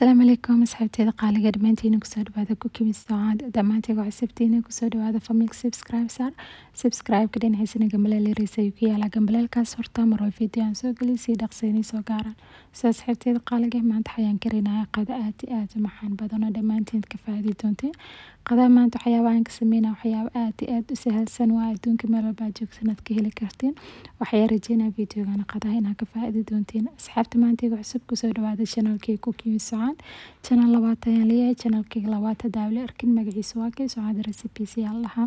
Asalaamu calaykum asxaabteyda qaaliga, dhammaantiin kusoo dhawaada Cooking with Sucaad. Dhammaantiin cusubtiina kusoo dhawaada family. Subscribe saar, subscribe-ka dhinaciisana gambaleel yariis ayuu ku yaalaa. Gambaleelkaas horta mar walba video aan soo geliyo si dhaqso soo gaaraan. Soo asxaabteyda qaaliga, maanta waxayaan karinayaa qado aad iyo aad u macaan badan oo dhammaantiin ka faa'iidi doontiin. Qadada maanta waxyaaba aan ka sameynaa waxyaabo aad iyo aad u sahalsan waa, adduunka meel walba aad joogtaan aad ka heli kartiin. Waxaan rajeynaa videogana qadaha inaad ka faa'iidi doontiin. Asxaabta maanta igu cusub, kusoo dhawaada channelkayga Cooking with Sucaad. Channel labaad ayaan leeyahay. Channelkayga labaad haddaa weli arkin, magaciisa waa kay, Sucaad Recipes ayaa la dhahaa.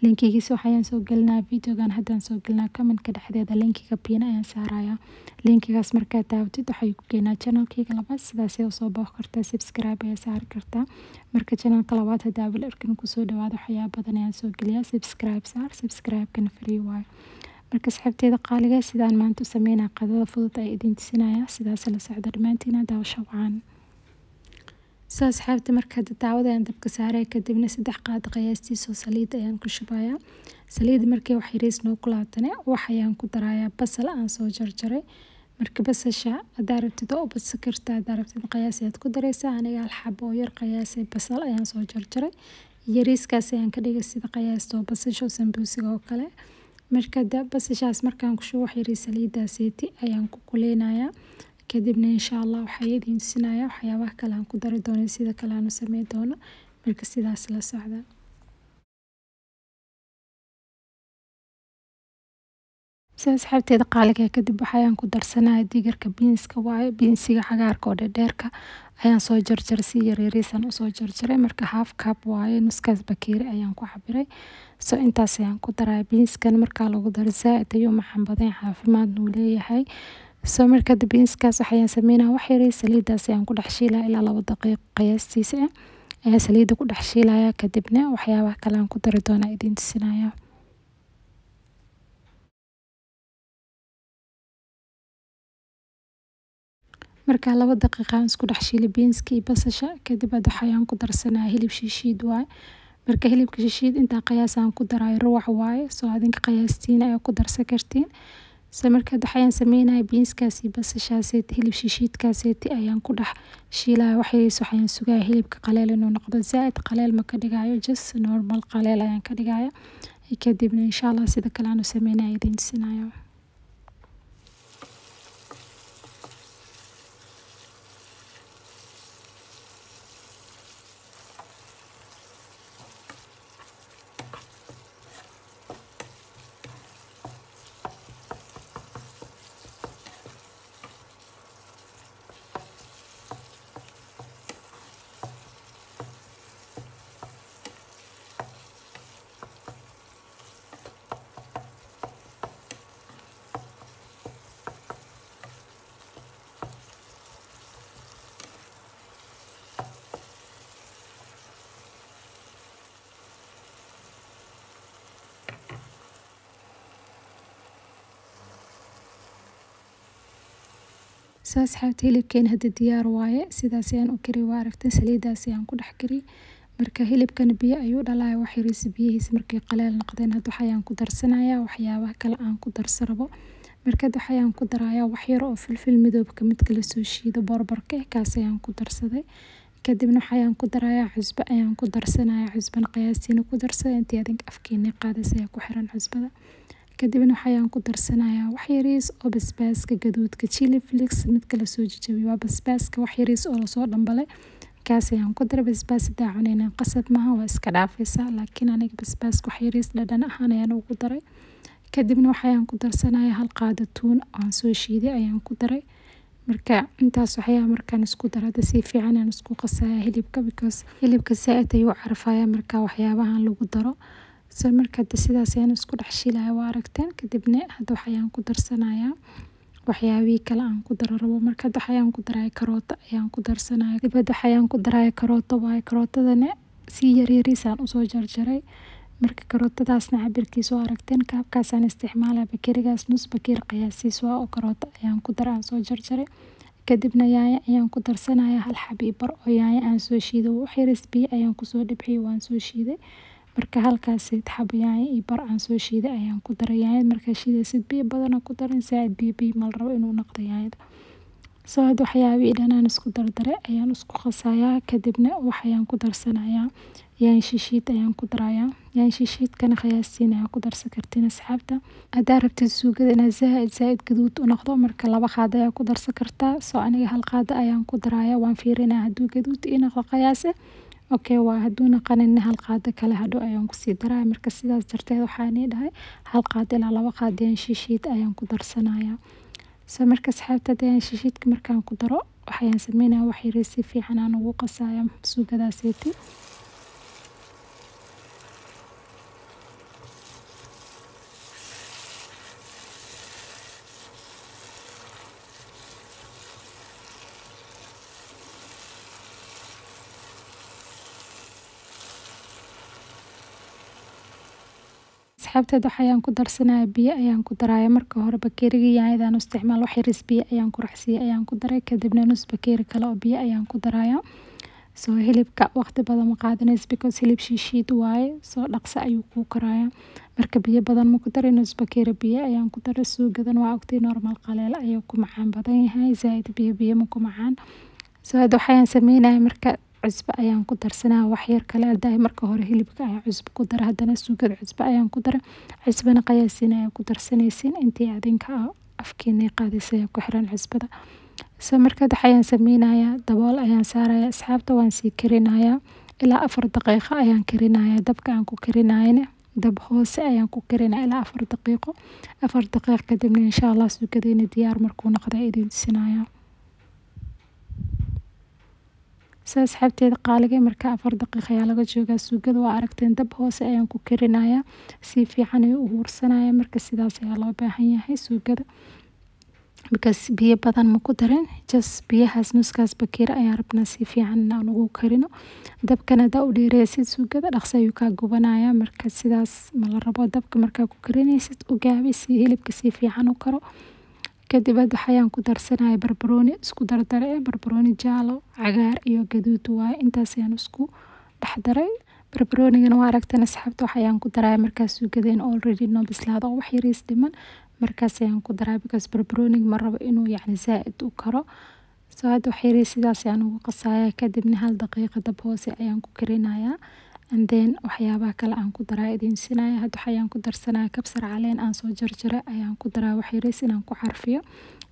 Linkigiisa waxayaan soo gelinaa videogan haddaan soo gelinaa commentka dhexdeeda, linkiga pin ayaan saarayaa. Linkigaas markaad daawatid waxay ku keenaa channelkayga labaad, sidaasay usoo booq kartaa, subscribe ayaa saari kartaa. Marka channelka labaad haddaa weli arkin, kusoo dhawaada, waxyaabo badan ayaan soo geliyaa. Subscribe saar, subscribe-kana free waayo. Marka asxaabteyda qaaliga, sidaan maanta u sameynaa qadada fudud ay idin tusinaya, sidaas la socda dhammaantiin, daawasho wacan. Soo asxaabta, marka hadda daawada ayaan dabka saaray, kadibna 3 qaad qiyaastiisa oo saliid ayaan ku shubayaa. Saliid markii wax yariis noo kulaatane, waxayaan ku darayaa basal aan soo jarjaray. Marka basasha haddaa rabtid oo u badsan kartaa, haddaa rabtid qiyaas ayaad ku dareysaa. Aniga hal xabo oo yar qiyaasay basal ayaan soo jarjaray, yariiskaas ayaan ka dhigay sida qiyaasta oo basasha oo sambuusiga oo kale. Marka basashaas markaan ku shubo, wax yariis saliidaaseti ayaan ku kuleynayaa. Kadibna insha Allah waxaa idin tusinaya waxyaabaha kale aan ku dari doono, sida kale aan u sameyn doono. Marka sidaas la socda. Sida asxaabteeda qaaliga, kadib waxayaan ku darsanaya digirka beanska waaye, beansiga cagaarka oo dheerdheerka ayaan soo jarjaray, si yaryariisaan usoo jarjaray. Marka half cup waaye, nuskaas bakeeri ayaan ku cabiray. So intaas ayaan ku daraya. Beanskan markaa lagu daro zaaid ayuu macaan badan, caafimaadna uu leeyahay. So marka beanskaas waxayaan sameynaa, wax yaray saliidaas ayaan ku dhex shiilaya, ilaa 2 daqiiqo qiyaastiisa ah ayaa saliidda ku dhex shiilaya. Kadibna waxyaabaha kale aan ku dari doonaa idin tusinaya. Markaa 2 daqiiqa aan isku dhex shiilay beanska iyo basasha, kadib hadda waxayaan ku darsanaya hilib shiishiid waaye. Marka hilibka shishiid intaa qiyaas aan ku darayo ruwac waaye, soo adinka qiyaastiina ayaa ku darsan kartiin. So marka hadda waxayaan sameynaya beanskaas iyo basashaaseti, hilib shishiidkaaseti ayaan ku dhex shiilaya. Wax yariis waxayaan sugaya hilibka qaleel inuu noqdo. Zaaid qaleel ma ka dhigayo, just normal qaleel ayaan ka dhigaya. Kadibna insha Allah sida kale aan u sameynaya idin tusinayo. Soo asxaabta, hilibkeena hadda diyaar waaye, sidaas ayaan u kari, waa aragtay, saliidaas ayaan ku dhex kari. Marka hilibkana biyo ayuu dhalaya, wax yariis biyihiisa markay qaleel noqdeen, hadda waxayaan ku darsanayaa waxyaabaha kale aan ku darsan rabo. Marka hadda waxayaan ku darayaa wax yar oo filfil midowga, midka lasoo shiido borborka, kaas ayaan ku darsaday. Kadibna waxayaan ku darayaa cusbo ayaan ku darsanaya. Cusbana qiyaastiina ku darsada, intii adinka afkiina qaadaysa ayaa ku xiran cusbada. Kadibna waxayaan ku darsanayaa wax yariis oo basbaaska gaduudka, chili flakes, midka lasoo jajabiyey waa basbaaska, wax yariis oo lasoo dhambalay, kaas ayaan ku daray. Basbaas hadaa cuneynin qasab maaha, waa iska dhaafaysaa, laakiin aniga basbaaska wax yariis dhadhan ahaan ayaan ugu daray. Kadibna waxayaan ku darsanayaa hal qaado tuun aan soo shiiday ayaan ku daray. Marka intaas waxyaaba markaan isku daro, hadda si fiican aan isku qasaya hilibka, because hilibka zaaid ayuu u carfaya marka waxyaabahan lagu daro. So marka hadda sidaas ayaan isku dhex shiilaya, waa aragteen. Kadibna hadda waxayaan ku darsanayaa waxyaabihii kale aan ku daro rabo. Marka hadda waxayaan ku daraya karooto ayaan ku darsanaya. Kadib hadda waxayaan ku daraya karooto waaye. Karootadana si yaryariis aan usoo jarjaray. Marka karootadaasna cabirkiisa waa aragteen, kaabkaasaan isticmaalaya, bakerigaas nus bakeer qiyaasiis waa oo karooto ayaan ku daray aan soo jarjaray. Kadibna yaanyo ayaan ku darsanaya, hal xabo iyo bar oo yaanyo aan soo shiiday, wax yariis biyo ayaan kusoo dhibciyey, waan soo shiiday. Marka halkaas xabo yaanyo iyo bar aan soo shiiday ayaan ku daray. Yaanyada markaa shiidaysid biyo badan ku darin, zaaid biyo biyo ma la rabo inuu noqdo yaanyada. Soo hadda waxyaabihii dhan aan isku dardaray ayaan isku qasayaa, kadibna waxayaan ku darsanayaa yaanyo shishiid ayaan ku darayaa. Yaanyo shishiidkana qiyaastiin ayaa ku darsan kartiin asxaabta. Haddaa rabtid suugada inaad zaaid zaaid gaduud u noqdo, marka 2 qaado ayaa ku darsan kartaa. Soo aniga 1 qaado ayaan ku darayaa, waan fiirinayaa hadduu gaduud ii noqdo qiyaase. Okay, waa hadduu naqanin 1 qaado kale hadhow ayaan kusii darayaa. Marka sidaas darteed waxaan ii dhahay 1 qaado ilaa 2 qaado yaanyo shishiid ayaan ku darsanayaa. Soo marka asxaabta yaanyo shishiidka markaan ku daro waxayaan sameynayaa wax yar si fiican aan ugu qasayaa suugadaaseti. Asxaabteed waxayaan ku darsanayaa biyo ayaan ku darayaa. Marka hore bakeeriga yaanyada aan isticmaal wax yar biyo ayaan ku raxsiiyay ayaan ku daray, kadibna nus bakeeri kale oo biyo ayaan ku darayaa. Soo hilibka waqti badan ma qaadanayso because hilib shishiid waaye, soo dhaqso ayuu kuu karayaa. Marka biyo badan ma ku darin, nus bakeeri biyo ayaan ku daray. Suugadan waa ogtay normal qaleel ayuu ku macaan badan yahay, zaaid biyo biyo ma ku macaan. Soo hadda waxayaan sameynayaa marka cusbo ayaan ku darsanaa wax yar kale. Hadda marka hore hilibka ayaan cusbo ku daray, haddana suugada cusbo ayaan ku daray. Cusbana qiyaasiin ayaa ku darsanaysiin intii adinka afkiina qaadaysa ku xiran cusbada. Soo marka waxayaan sameynayaa dabool ayaan saarayaa asxaabta, waan sii karinayaa ilaa 4 daqiiqo ayaan karinayaa. Dabka aan ku karinayna dab hoose ayaan ku karinayaa ilaa 4 daqiiqo. 4 daqiiq kadibna insha Allah suugadeena diyaar markuu noqdo idin tusinayaa. Soo asxaabteeda qaaliga marka 4 daqiiqo ayaa laga joogaa suugada, waa aragteen dab hoose ayaan ku karinayaa, si fiican ayuu u huursanayaa. Marka sidaas ayaa loo baahan yahay suugada because biyo badan ma ku darin, just biyahaas nuskaas bakeeri ayaan rabnaa si fiican inaan ugu karino. Dabkana haddaa u dheereysid suugada dhaqso ayuu kaa gubanayaa, marka sidaas ma la rabo. Dabka markaa ku karinaysid u gaabi si hilibka si fiican u karo. Kadib hadda waxayaan ku darsanayaa barbarooni isku dardare, barbarooni jaalo, cagaar iyo gaduud waaye, intaas ayaan isku dhex daray. Barbaroonigana waa aragteen asxaabta, waxayaan ku darayaa markaas suugadeen already noo bislaado oo wax yariis dhiman, markaas ayaan ku darayaa because barbarooniga ma rabo inuu yacni zaaid u karo. Soo hadda wax yariis sidaas ayaan ugu qasayaa, kadibna 1 daqiiqo dab hoose ayaan ku karinayaa. And then waxyaabaha kale aan ku daraa idin sinaya. Hadda waxayaan ku darsanayaa kabsar caleen aan soo jarjaray ayaan ku daraa wax yariis inaan ku carfiyo.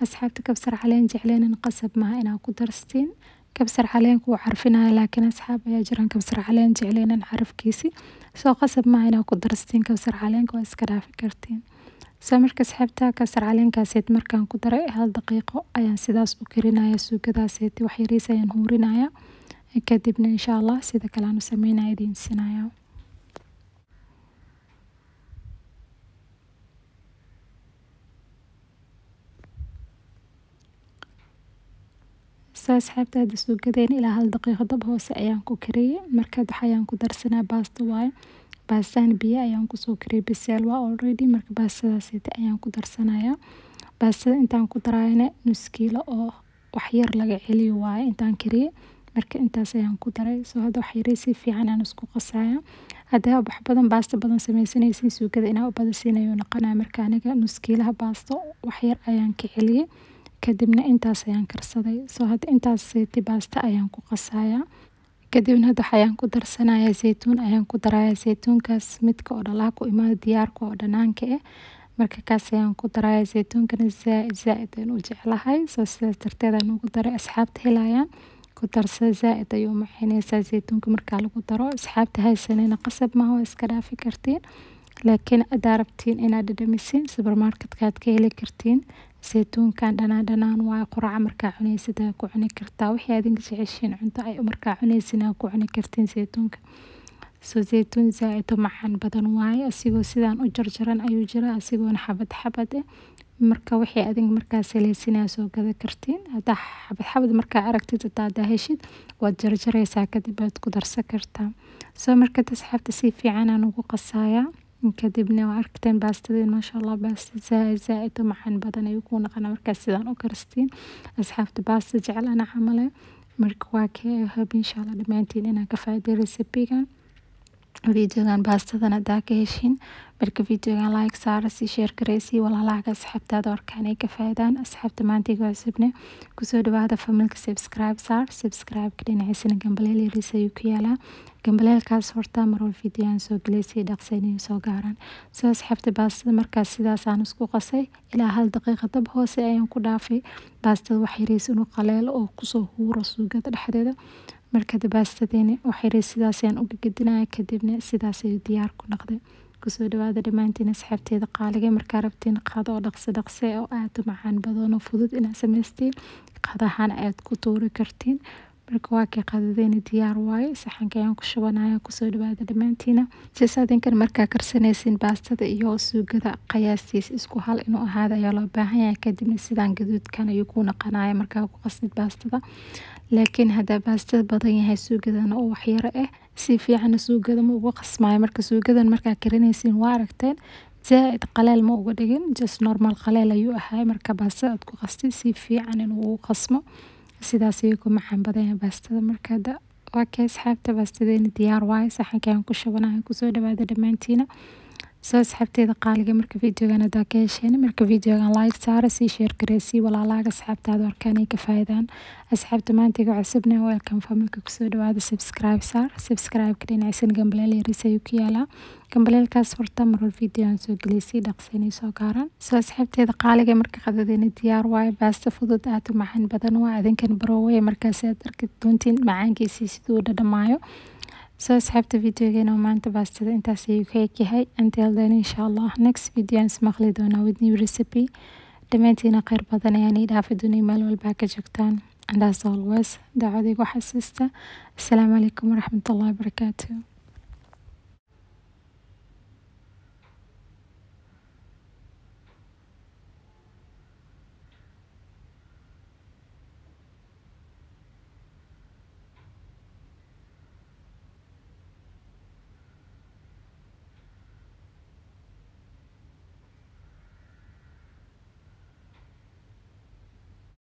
Asxaabta kabsar caleen jecleenin qasab maaha inaad ku darstiin. Kabsar caleenku wuu carfinaya, laakiin asxaab ayaa jiraan kabsar caleen jecleenin carafkiisi. Soo qasab maaha inaad ku darstiin kabsar caleenka, waa iska dhaafi kartiin. Soo marka asxaabta kabsar caleenkaaseed markaan ku daray 1 daqiiqo ayaan sidaas u karinayaa suugadaaseti, wax yariis ayaan huurinayaa. Kadibna insha Allah sida kale aan u sameynaya idin sinaya. Soo asxaabta hadda suugadeen ilaa 1 daqiiqo dab hoose ayaan ku kariyay. Marka waxayaan ku darsanaa baasto waaye, baastaan biyo ayaan kusoo kariyay, biseel waa already. Marka baastadaaseti ayaan ku darsanayaa. Baastada intaan ku darayna nus kiilo oo wax yar laga celiyo waaye intaan kariyay. Marka intaas ayaan ku daray. Soo hadda wax yar si fiican aan isku qasayaa. Hadda wax badan baasto badan sameysanaysiin suugada inaa u badasiinayo noqonaya. Marka aniga nus kiilaha baasto wax yar ayaan ka celiyay, kadibna intaas ayaan karsaday. Soo hadda intaas seeti baasto ayaan ku qasayaa. Kadibna hadda waxayaan ku darsanayaa zeytuun ayaan ku darayaa. Zeytuunkaas midka oo dhalaa ku imaada diyaarka oo dhanaanka ah, marka kaas ayaan ku darayaa. Zeytuunkana zaaid zaaid ayaan u jeclahay, soo sidaas darteed ayaan ugu daray. Asxaabta helayaan ku darsada, zaaid ayuu u macaaneysaa zeytuunka marka lagu daro. Asxaabta haysanina qasab maaha, waa iska dhaafi kartiin, laakiin haddaa rabtiin inaad dhadhamisiin supermarketka aad ka heli kartiin. Zeytuunkan dhanaan dhanaan waaye, quraaca markaa cunaysid ayaa ku cuni kartaa, wixii adinka jeceshiin cunto ay markaa cunaysin ayaa ku cuni kartiin zeytuunka. Soo zeytuun zaaid u macaan badan waaye, asigoo sidaan u jarjaran ayuu jiraa, asigoona xabad xabad ah. Marka wixii adinka markaa salaysin ayaa soo gada kartiin. Haddaa xabad xabad markaa aragtid haddaa heshid waad jarjaraysaa, kadib waad ku darsan kartaa. Soo marka asxaabta si fiican aan ugu qasayaa. Kadibna waa aragteen baastadeen maasha Allah, baasta zaaid zaaid u macaan badan ayuu ku noqonaa markaa sidaan u karstiin. Asxaabta baasta jecel ana camale. Marka waa ka hob insha Allah dhammaantiin inaan ka faa'iiday recipe-gan. Videogan baastadan hadaa ka heshin, marka videogan like saara, si share gareysii walaalahaaga asxaabtaada arkaan ay ka faa'iidaan. Asxaabta maanta iga cusubne, kusoo dhawaada familka, subscribe saar. Subscribe-ka dhinaciisana gambaleel yariis ayuu ku yaalaa. Gambaleelkaas horta mar walba video aan soo gelay dhaqso inay soo gaaraan. Soo asxaabta, baastada markaas sidaas aan isku qasay, ilaa 1 daqiiqa dab hoose ayaan ku dhaafay. Baastada wax yariis inuu qaleelo oo kusoo huuro suugada dhexdeeda. Marka baastadeeni wax yariis sidaas ayaan uga gedinaya, kadibna sidaas ayuu diyaar ku noqday. Kusoo dhawaada dhammaantiin asxaabteeda qaaliga. Markaa rabtiin qado oo dhaqso dhaqse oo aad u macaan badan oo fudud inaad samaystiin, qadahaan ayaad ku tuuri kartiin. Marka waa kay, qadadeeni diyaar waaye, saxanka ayaan ku shubanaya. Kusoo dhawaada dhammaantiina. Adinkan markaa karsanaysin baastada iyo suugada, qiyaastiis isku hal inuu ahaado ayaa loo baahan yahay. Kadibna sidaan gaduudkan ayuu ku naqanaya markaa ku qastid baastada. Laakiin haddaa baastada badan yahay, suugadana oo waxyaro ah, si fiican suugada ma uga qasmaayo. Marka suugadan markaa karinaysiin, waa aragteen, zaaid qaleel ma uga dhigin, just normal qaleel ayuu ahaay. Marka baastada aad ku qastid, si fiican inuu ugu qasmo, sidaas ayuu ku macaan badan yahay baastada. Marka waa kay asxaabta, baastadeeni diyaar waaye, saxanka ayaan ku shubanaya. Kusoo dhawaada dhammaantiina. Soo asxaabteeda qaaliga, marka videogan hadaa ka hesheen, marka videogan like saara, sii share gareysii walaalahaaga asxaabtaada arkaan ay ka faa'iidaan. Asxaabta maanta iga cusubna, welcome familka, kusoo dhawaada, subscribe saar. Subscribe-ka dhinaciisana gambaleel yariis ayuu ku yaalaa. Gambaleelkaas horta mar walba video aan soo geliyay dhaqso inay soo gaaraan. Soo asxaabteeda qaaliga, marka qadadeena diyaar waaye. Baasta fudud, aad u macaan badan waa. Adinkan barowey, markaas aad arki doontiin macaankiisii siduu u dhadhamaayo. Soo asxaabta, videogeena maanta baastada intaas ayuu ka eg yahay. Until then, insha Allah, next video aan ismaqli doonaa with new recipe. Dhammaantiina khayr badan ayaan ii dhaafi doonay meel walbaa ka joogtaan. And as always, dacwadaygu xasuusta. Asalaamu calaykum waraxmatullahi wabarakaatu.